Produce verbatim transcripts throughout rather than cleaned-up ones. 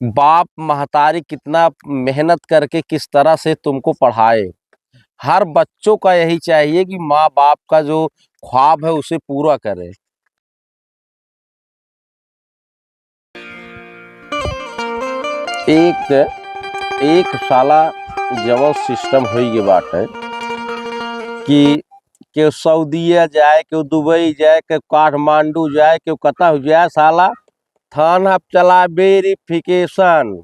बाप महतारी कितना मेहनत करके किस तरह से तुमको पढ़ाए। हर बच्चों का यही चाहिए कि माँ बाप का जो ख्वाब है उसे पूरा करे। एक, एक साला जवन system होई गए बाटे कि केहू सऊदिया जाए, केहू दुबई जाए, केहू काठमांडू जाए, केहू कतहु जाए, साला थाना पे चला verification,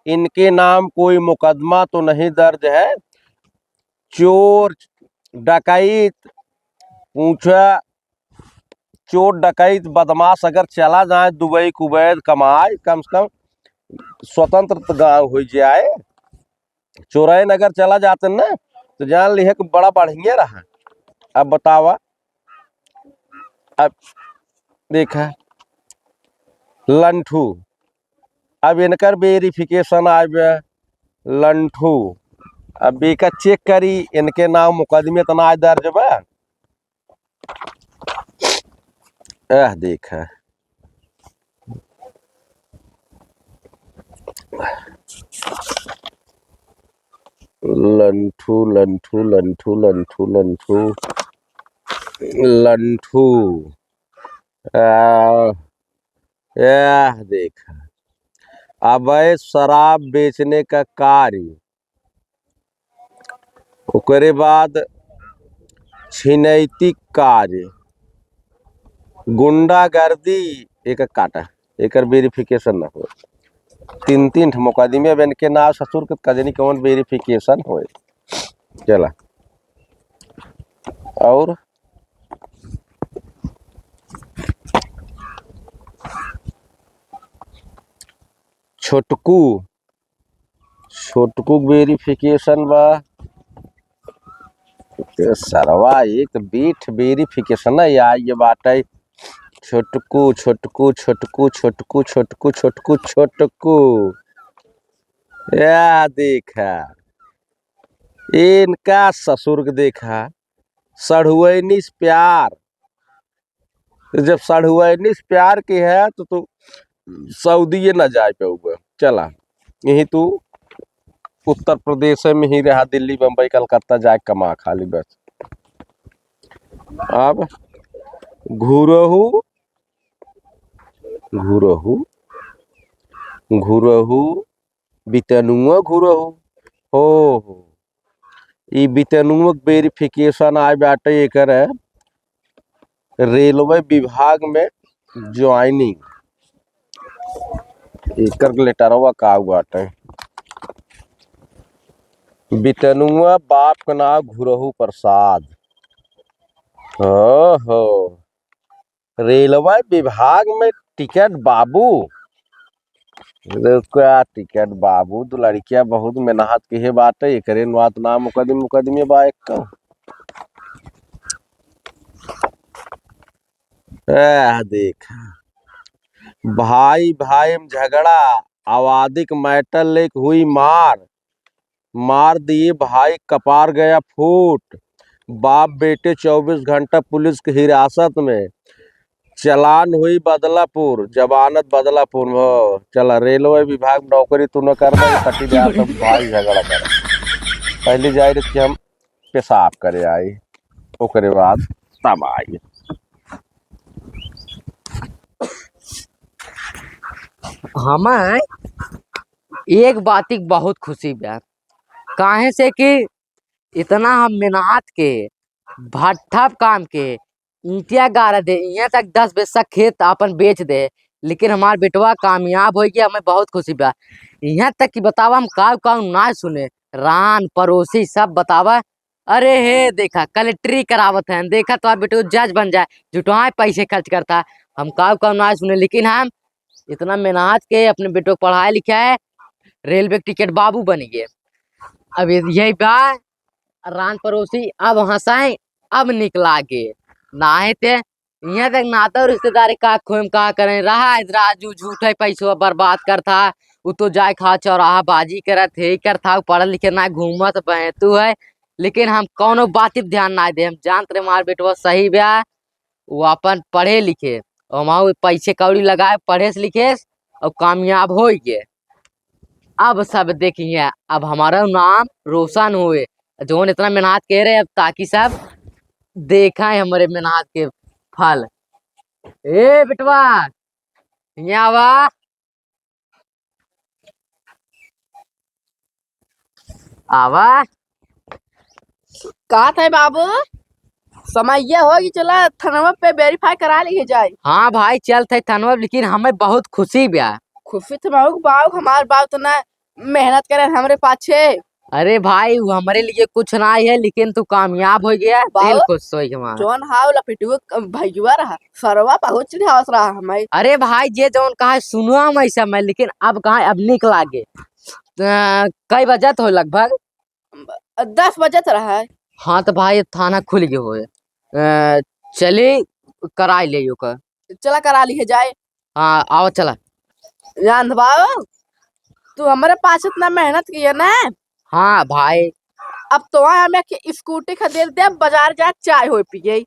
इनके नाम कोई मुकदमा तो नहीं दर्ज है। चोर, डकैत, पूछा, चोर, डकैत, बदमाश अगर चला जाए दुबई, कुवैत कमाए, कम से कम स्वतंत्र तो गाँव हो जाए। चोरैन अगर चला जाते ना, तो जान लिहे कि बड़ा बढ़िया रहा। अब बतावा, अब देखा, लंठू, अब इनकर verification आए बे, लंठू, अब एका check करी, इनके नाम मुकदमे तो ना दर्ज बा। आह, देखा। लंठू, लंठू, लंठू, लंठू, लंठू, लंठू। आ, यह देखा, अवैध शराब बेचने का कार्य, ओकरे बाद छिनैती कार्य, गुंडागर्दी, एक काटा, एकर verification ना हो। तीन, तीन ठे मुकदमे अब इनके नाम ससुर के, कजनी कौन verification होए। चला, और छोटकू, छोटकू के verification बा। ए सरवा, एक बीठ verification है, या ये बात है। छोटकू, छोटकू, छोटकू, छोटकू, छोटकू, छोटकू, छोटकू। या देखा, इनका ससुर के देखा, सढ़ुआइनी से प्यार। जब सढ़ुआइनी से प्यार की है, तो तू सऊदीए ना जाए पाउबे। चला, यहीं तू उत्तर प्रदेश में ही रहा, दिल्ली, बम्बई, कलकत्ता जाए कमा खाली बस। अब घुरहू, घुरहू, घुरहू, बितनुआ घुरहू। हो, हो। ई बितनुआ के verification आए बाटे, एकर रेलवे विभाग में joining, एकर लेटरवा का बाटे। बितनुआ बाप के नाम घुरहू प्रसाद। हो, हो। रेलवे विभाग में टिकट बाबू। अरे का टिकट बाबू, तो लड़किया बहुत मेहनत के है बाटे, एकरे नात ना मुकदमे, मुकदमे बा एक का। ए, देखा, भाई भाई में झगड़ा, आबादी के matter लेके हुई मार, मार दिए भाई, कपार गया फूट। बाप बेटे चउबीस घंटा पुलिस के हिरासत में। चालान हुई बदलापुर, जमानत बदलापुर में हो। चला, रेलवे विभाग में नौकरी तू न कर दे, कटी जा तब भाई झगड़ा कर। पहले जाए रहे कि हम पेशाब करे आई, ओकरे बाद तब आई। हमें एक बात की बहुत खुशी बा, काहे से कि इतना हम मेहनत के, भट्ठा काम के, ईंटिया गाड़ दे, यहाँ तक दस बीस खेत अपन बेच दे, लेकिन हमार बेटवा कामयाब हो गया, हमें बहुत खुशी बा। यहाँ तक कि बतावा, हम काऊ काऊ ना सुने, रान पड़ोसी सब बतावा, "अरे हे देखा, कलेक्टरी करावत है, देखा तो आप बेटो जज बन जाए, झुटवाए पैसे खर्च करता।" हम काऊ काऊ ना सुने, लेकिन हम इतना मेहनत के अपने बेटो को पढ़ाए लिखाए, रेलवे के टिकट बाबू बन गए। अब ये-, यही बा रान पड़ोसी, अब हंसाए, अब निकला के। नाहे ते यहाँ तक नाता और रिश्तेदारी का खोम का करें, रहा है राजू, झूठ है, पैसवा बर्बाद करता। उ तो जाए खा चौराहा बाजी करत है, करता, उ पढ़ल लिखे ना, घूमत बहतू है, लेकिन हम कौनो बात पे ध्यान ना दे। हम जानत रहे हमार बेटवा सही बा, वो अपन पढ़े लिखे, और वहाँ वो पैसे कौड़ी लगाए, पढ़े से लिखे और कामयाब हो गए। अब सब देखिए, अब हमारा नाम रोशन होए। जौन इतना मेहनत कइ रहे, अब ताकि सब देखाए हमरे मेहनत के फल। ए बेटवा, हियाँ आवा। आवा। का था बाबू? समय ये हो कि चला थनवा पे verify करा लिए जाए। हाँ भाई, चल थे थनवा, लेकिन हमें बहुत खुशी बा। खुशी तो बाबू, बाबू हमार बाबू तो ना मेहनत करे हमरे पाछे। अरे भाई, वो हमरे लिए कुछ ना है, लेकिन तू कामयाब हो गया, दिल बाबू, खुश हो गया हमारा। जौन हाउ लपेटुआ क-, भैया रहा, सरवा बहुत चिढ़ावत रहा हमें। अरे भाई, जे जौन कहा सुनो हम ऐसा मैं, लेकिन अब कहा अब निक लागे। अ, कई बजत हो लगभग? दस बजत रहा है। हाँ तो भाई, अब थाना खुल गए होए। अ, चली कराई ले ओकर। चला करा लिए जाए। हाँ, आवा चला। जान बाबू, तू हमरे पास इतना मेहनत किए ना। हाँ भाई। अब तो हमें एक स्कूटी खरीद दे, बाजार जा चाय हो पिए।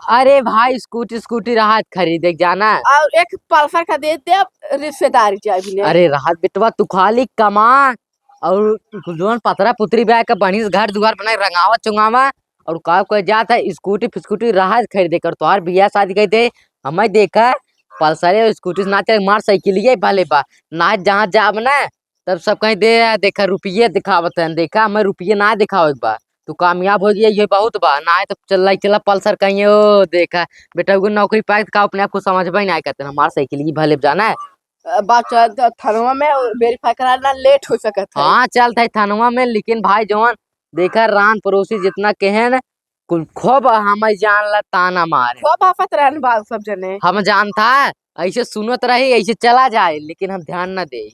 अरे भाई, स्कूटी, स्कूटी रहा खरीदे जाना। और एक पल्सर खरीद दे, रिश्तेदारी जाए भी नहीं। अरे रहा बेटवा, तू खाली कमा और जौन पतरा पुतरी ब्याह के बढ़िया से घर दुआर बनाए, रंगावा चुंगावा, और का कोई जात है स्कूटी फिस्कूटी रहा खरीदे कर, तोहार बियाह शादी कर दे। हमें देखा पल्सरे और स्कूटी से ना चले, मार साइकिलिए भले बा, ना जहाँ जाब ना तब सब कहीं दे, देखा रुपये दिखावत हैं, देखा हमें रुपये ना दिखावे के बा। तू कामयाब हो गया, ये बहुत बा, ना है तो चल चला पल्सर कहीं। ओ देखा बेटा, वो नौकरी पाए तो का अपने आप को समझबे ना करते, हमार साइकिल ही भले जाना है। अ, बात चल, त-, थानवा में verify कराना लेट हो सकत है। हाँ, चल थे थानवा में, लेकिन भाई जवान, देखा रान पड़ोसी जितना केहन, कुल खूब हमें जान ला ताना मारे। खूब आफत रहन बा सब जने। हम जानता, ऐसे सुनत रही, ऐसे चला जाए, लेकिन हम ध्यान न दे।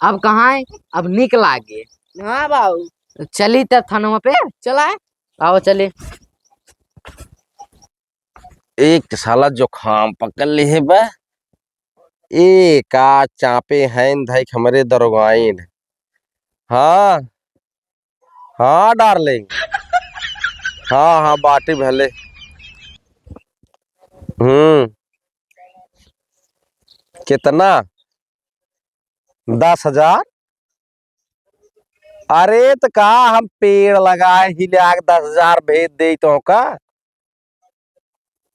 अब कहाँ है? अब निक लागे। हाँ बाबू। चली तब थानवा पे। चला। आओ चली। एक साला जुकाम पकड़ लिहे बा। ए का चापे हैं धैक हमरे दरोगाइन। हाँ, हाँ darling। हाँ, हाँ, बाटी भले। हम्म। कितना? दस हजार? अरे त का हम पेड़ लगाए ही ले आके दस हजार भेज दे तो का?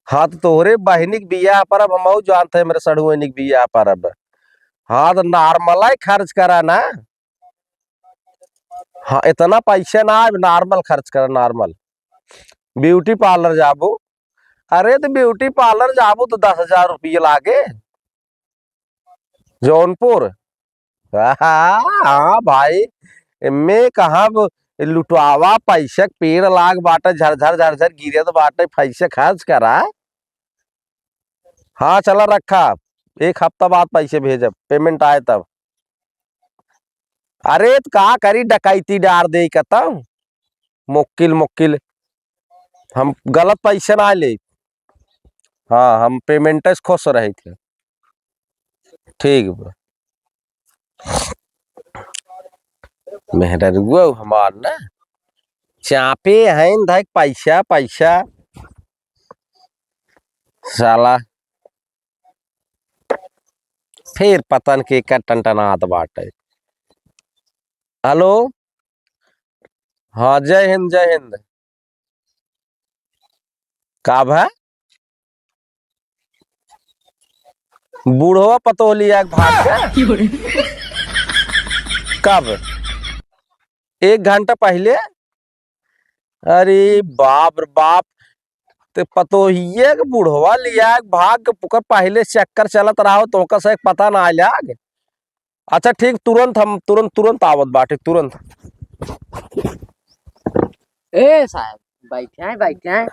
हाँ, तो तोहरे बहिनी के बियाह पर अब हमहू जानते हैं, मेरे सड़ुआइन के बियाह पर अब। हाँ, तो normal ही खर्च करा ना। हाँ, इतना पैसा ना, अब normal खर्च करा, normal। Beauty parlour जाबू? अरे, तो beauty parlour जाबू तो दस हजार रुपये लागे। जौनपुर। हाँ, हाँ भाई, एमे कहाँ ब-, लुटावा, पैसा के पेड़ लाग बाटे, झरझर, झरझर गिरत बाटे, पैसा खर्च करा। हाँ, चला रखा, एक हफ्ता बाद पैसे भेजब, payment आए तब। अरे, त का करी, डकैती डार दे का तब? मुक्किल, मुक्किल, हम गलत पैसे ना ले। हाँ, हम payment से खुश रही थे। ठीक बा। मेहररुआ हमार ना चापे हैं, धक पैसा, पैसा। साला फिर पता न के का टनटनात बाटे। हेलो, हाँ, जय हिंद, जय हिंद। का भा? बूढ़वा पतोह लिया के भाग गया? कब? एक घंटा पहिले? अरे बाप रे बाप, ते पतोहिए के बुढ़वा लिया के भाग के, ओकर पहिले चक्कर चलत रहो, तो ओकर से पता ना आइल आग। अच्छा ठीक, तुरंत हम, तुरंत, तुरंत आवत बाटे, तुरंत। ए साहब, बैठे हैं, बैठे हैं।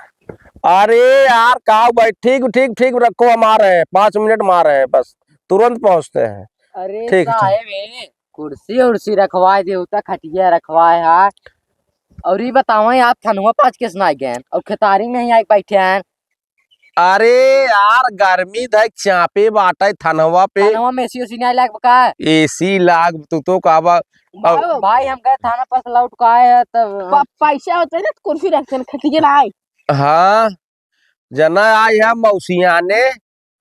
अरे यार, का बैठ-, ठीक, ठीक, ठीक, रखो, हम आ रहे हैं, पाँच मिनट में आ रहे हैं, बस तुरंत पहुँचते हैं। अरे ठीक, ठीक। साहब, ए, कुर्सी उर्सी रखवाए दे होता, खटिया रखवाए है। और ये बताओ, आप थनवा पाँच कैसे ना गए और खेतारी में ही आके बैठे हैं? अरे यार, गर्मी धक चापे बाटे थनवा पे। थनवा में एसी ओसी नहीं लाग का? एसी लाग, तू तो का बा-, भाई, अब भाई, हम गए थाना पर से लौट के आए हैं, तब प-, पैसा होते ना, कुर्सी रखते ना, खटिया ना आए। हाँ, जना आई है मौसियाने,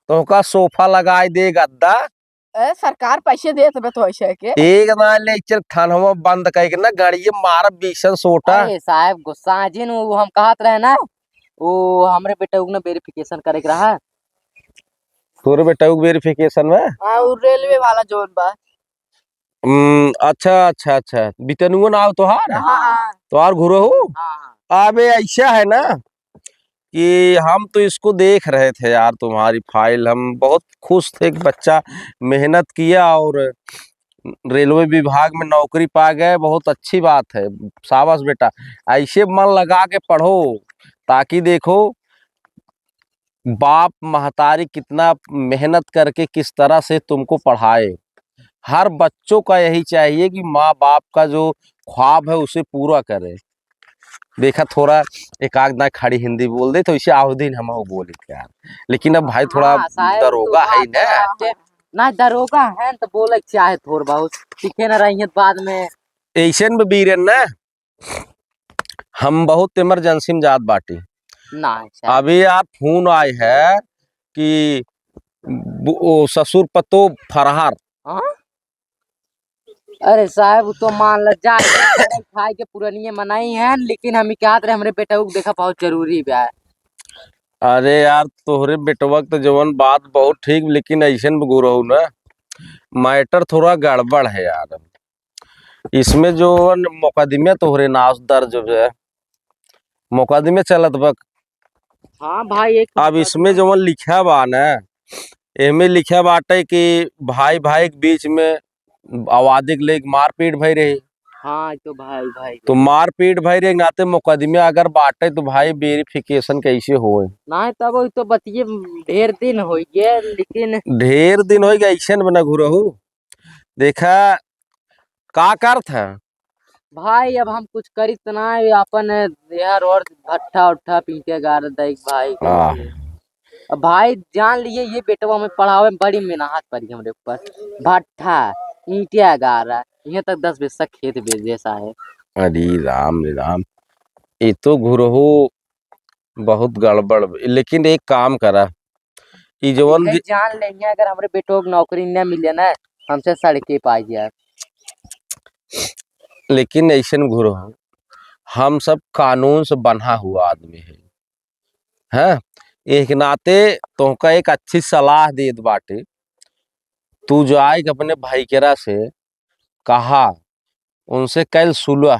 तोहका सोफा लगाई दे, गद्दा। ए, सरकार पैसे देत बा तो ऐसे के। एक ना ले चल थानवा बंद कइके ना गाड़िए मार बीसन सोटा। अरे साहब, गुस्सा जिन वो हम कहत रहे ना, वो हमरे बेटा को ना verification करे के रहा। तोरे बेटा को verification में? हाँ, वो रेलवे वाला जौन बा। हम्म, अच्छा, अच्छा, अच्छा। बिटनुआ नाव तोहार? हाँ, हाँ। तोहार घुरहू? हाँ, हाँ। अबे ऐसा है ना कि हम तो इसको देख रहे थे यार, तुम्हारी file। हम बहुत खुश थे कि बच्चा मेहनत किया और रेलवे विभाग में नौकरी पा गए, बहुत अच्छी बात है, शाबाश बेटा। ऐसे मन लगा के पढ़ो ताकि देखो बाप महतारी कितना मेहनत करके किस तरह से तुमको पढ़ाए। हर बच्चों का यही चाहिए कि माँ बाप का जो ख्वाब है उसे पूरा करे। देखा, थोड़ा एक आध ना खड़ी हिंदी बोल दे तो इसे आउ दिन हम बोली यार। लेकिन अब भाई थोड़ा हाँ, शायद दरोगा तो है बात ना। है। ना, दरोगा है तो बोले चाहे थोड़ बहुत सीखे ना रही है बाद में। ऐसे में बीरन ना, हम बहुत emergency में जात बाटी। ना, अच्छा। अभी यार फोन आए है कि बु-, ओ ससुर पतो फरहार। हाँ? अरे साहब, वो तो मान ल जा, खाए के पुरानिए मनाई है, लेकिन हम कहत रहे हमरे बेटा को देखा बहुत जरूरी बा। अरे यार, तोहरे बेटवा के तो जवन बात बहुत ठीक, लेकिन ऐसन में घुरहू ना, matter थोड़ा गड़बड़ है यार। इसमें जो न मुकदमे तोहरे नाव दर्ज है, मुकदमे चलत बा। हाँ भाई, एक अब इसमें जवन लिखा बा ना, एमे लिखा बाटे कि भाई भाई के बीच में आवादी के लेके मारपीट भई रही। हाँ, तो भाई, भाई। तो मारपीट भई रही, नाते मुकदमे अगर बाटे तो भाई verification कैसे होए? ना, तब वो तो बतिये ढेर दिन हो गए, लेकिन ढेर दिन हो गए, ऐसे न बना घुरहू। देखा, का करत है? भाई, अब हम कुछ करी त ना, ये अपन यह रोड भट्ठा उट्ठा पीटे गाड़ दई भाई, हाँ। कैसे? अब भाई, जान लिए, ये बेटवा में पढ़ावे में बड़ी मेहनत पड़ी हमरे ऊपर। भट्ठा, ईंटिया गाड़ा, यहाँ तक दस बीस खेत बेच जैसा है। अरे राम रे राम, ये तो घुरहू बहुत गड़बड़। लेकिन एक काम करा, ई जवन इनके दि- जान लेंगे, अगर हमरे बेटो को नौकरी न मिले ना, हमसे सड़के पाई जाए। लेकिन ऐसन घुरहू, हम सब कानून से बंधा हुआ आदमी है, हैं? एक नाते तोहका एक अच्छी सलाह देत बाटे, तू जाए के अपने भाईकेरा से कहा, उनसे कल सुलह।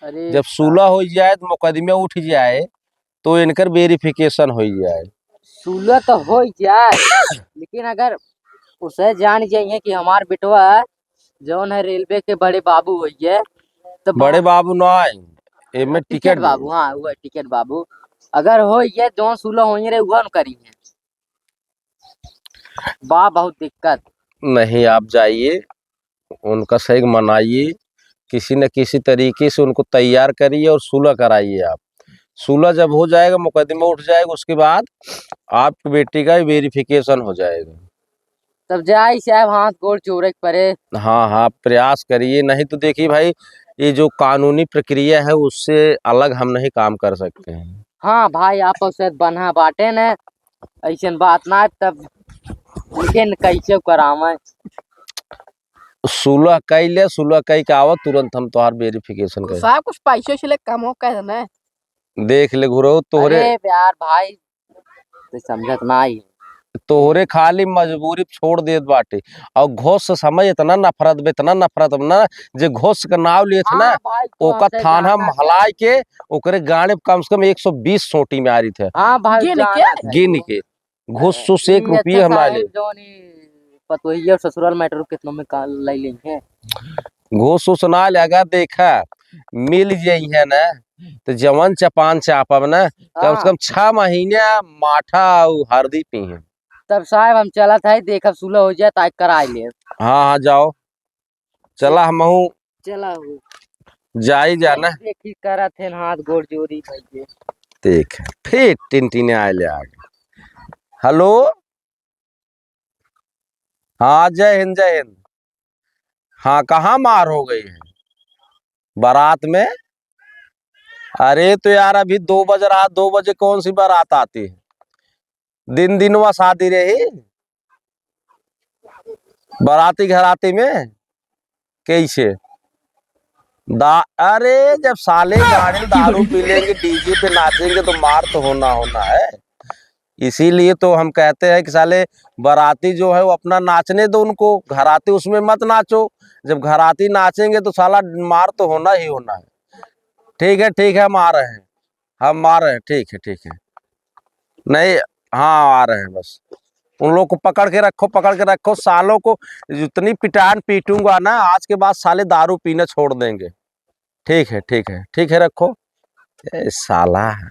अरे जब साहब। सुलह हो जाए तो मुकदमा उठ जाए, तो इनकर verification हो जाए। सुलह तो हो जाए, लेकिन अगर उसे जान जाइए कि हमार बेटवा जौन है रेलवे के बड़े बाबू होइए, तो बड़े बा- बाबू ना आए, एमे टिकट टिकट बाबू, बाबू। हाँ, वो है टिकट बाबू। अगर होइए जौन सुलह होइए रे, उहन करिए। बा बहुत दिक्कत। नहीं, आप जाइए, उनका सही मनाइए, किसी न किसी तरीके से उनको तैयार करिए और सुलह कराइए आप। सुलह जब हो जाएगा, मुकदमा उठ जाएगा, उसके बाद आपकी बेटी का verification हो जाएगा। तब जाई साहब, हाथ गोड़ जोड़े के पड़े। हाँ, हाँ, प्रयास करिए, नहीं तो देखिए भाई, ये जो कानूनी प्रक्रिया है, उससे अलग हम नहीं काम कर सकते हैं। हाँ भाई, आप शायद बन्हा बाटे न, ऐसन बात ना, तब लेकिन कैसे करावे? सुलह कई ले, सुलह कई के आवा, तुरंत हम तोहार verification तो करी। साहब, कुछ पैसे से ले कम हो कह ना। देख ले घुरहू, तोहरे अरे यार भाई, तो समझत ना ही। तोहरे खाली मजबूरी छोड़ देत बाटे। और घोस से समय इतना नफरत बे, इतना नफरत बे ना, जे घोस के नाव लेत ना, हाँ भाई, तो ओकर हमसे थाना ज्यादा महलाए के, ओकरे गाड़े कम से कम एक सौ बीस सोटी में आ रही थे। हाँ भाई, गिन के? जाना था गिन वो। के। घूस फूस एक इनने रुपये अच्छा हम ना साहेब ले। जौन ई पतोहिया और ससुराल matter कितनों में का ले लेंगे। घूस फूस ना ले, अगर देखा, मिल जाई है ना, तो जवन चपान चापब ना, कम से हाँ। कम छह महीने माठा और हरदी पी हैं। तब साहेब हम चलत है, देखब सुलह हो जाए, ताकि कराई ले। हाँ, हाँ, जाओ। चला हमहू चला हो। जाई जाना। देखी करत है हाथ गोड़ जोड़ी भइये। ठीक है, फिर टिनटिने आए ले आगे। हेलो, हाँ, जय हिंद, जय हिंद। हाँ, कहाँ मार हो गई है? बारात में? अरे तो यार, अभी दो बज रहा, दो बजे कौन सी बारात आती है? दिन दिनवा शादी रही। बाराती घराती में कैसे? दा-, अरे, जब साले गाड़ी दारू पी लेंगे, डीजे पे नाचेंगे, तो मार तो होना, होना है। इसीलिए तो हम कहते हैं कि साले बाराती जो है, वो अपना नाचने दो उनको, घराती उसमें मत नाचो। जब घराती नाचेंगे, तो साला मार तो होना ही होना है। ठीक है, ठीक है, हम आ रहे हैं, हम आ रहे हैं, ठीक है, ठीक है। नहीं, हाँ, आ रहे हैं बस। उन लोग को पकड़ के रखो, पकड़ के रखो, सालों को जितनी पिटान पीटूंगा ना, आज के बाद साले दारू पीना छोड़ देंगे। ठीक है, ठीक है, ठीक है, रखो। ए साला,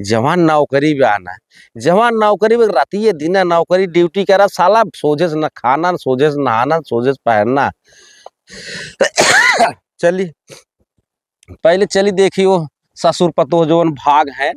जवान नौकरी बा ना, जवान नौकरी बा, राती ये दिन नौकरी ड्यूटी करा, साला सोझे से न खाना, सोझे से नहाना, सोझे से पहनना। चली, पहले चली देखी वो ससुर पतोह जवन भाग है,